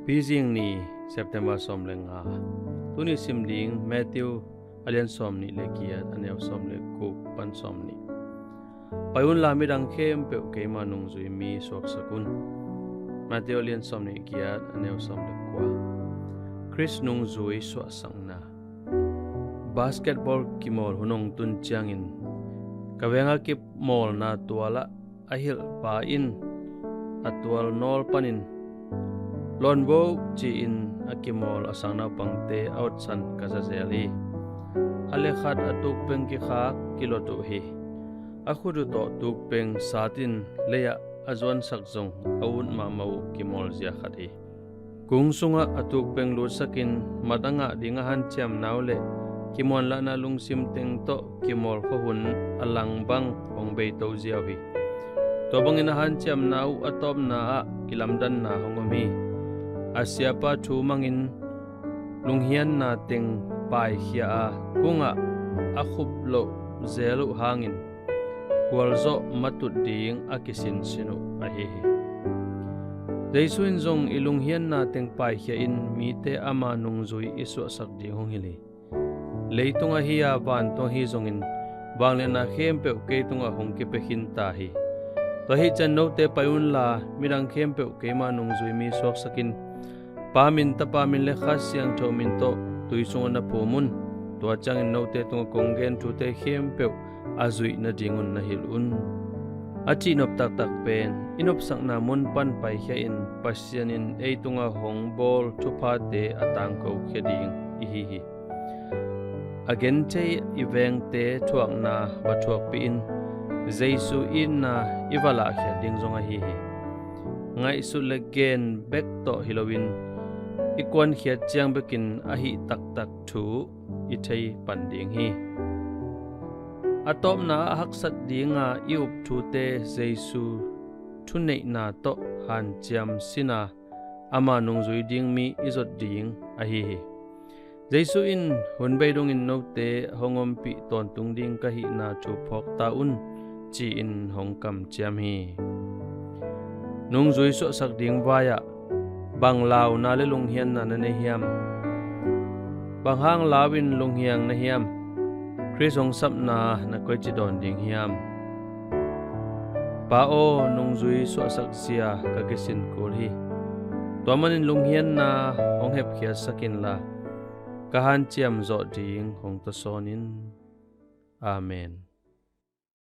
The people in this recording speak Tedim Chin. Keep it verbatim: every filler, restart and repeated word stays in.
Pizing ni, September sawm le nga. Tuni sim ding Matthew a lian sawm nih le giat, a neu sawm le guk pan sawm nih. Pai unla midang khempeuh keima nungzui mi suaksak un. Matthew a lian sawm nih giat, a neu sawm le kua. Khrist nungzui suahsakna. Basketball kimawl hun hong tun ciangin ka venga kimawlna tualah a hilhpa in a tual nawl panin, "Lawn vo," ci-in a kimawl a sang naupangte a otsan ka za zel hi. A lekhat a tukpeng kikhak kilot uh hi. A khut uh tawh tukpeng satin leiah a zuansak zong a ut mahmah uh kimawlzia khat hi. Kung sungah a tukpeng lutsakin mat a ngah ding a hanciamna uh le kimuanlahna lungsim teng tawh kimawl khuahun a lang bang hong beito ziau hi. Tua bangin a hanciamna uh a tawpna ah kilamdanna hong om hi. A siapa thu mangin lunghianna teng paikhia a kungah a khup loh zel uh hangin gualzawh matut ding a kisinsin uh ahi hi. Jesu in zong i lunghianna teng paikhia in mite ama nungzui i suahsak ding hong hilh hi. Leitung ahi a vantung ahi zongin vangliatna khempeuh kei tungah hong kipia khin ta hi. Tua ahih ciang note pai unla midang khempeuh keima nungzui mi suaksakin, Pa min, Tapa min le Kha Siangtho min tawh tui sungah na phum un. Tua ciangin note tungah kong gen thute khempeuh a zuih nadingun na hilh un. A cihnop taktak pen i nopsakna mun pan paikhia in Pasian in ei tungah hong bawl thuphate a tangkokhia ding ihi hi. A genthei i vengte thuakna va thuakpih in Jesu itna i va lahkhiat ding zong ahi hi. Ngaihsut le gen bek tawh hi loin i kuankhiat ciang bekin a hih taktak thu i thei pan ding hi. A tawpna ah haksat dinga i up thute Jesu thuneihna tawh hanciam sina ama nungzui ding mi i zot ding ahi hi. Jesu in hun bei dongin note hong ompih tawntung ding ka hihna thu phawk ta un, ci-in hong kamciam hi. Nungzui suahsak ding vai-ah bang launa le lunghianna na nei hiam? Bang hang lau in lunghiang na hiam? Khrist hong sapna na koici dawn ding hiam? Pa aw, nungzui suahsak zia ka kisin kul hi. Tua manin lunghianna hong hepkhiatsak inla ka hanciam zawh ding hong tawsawn in. Amen.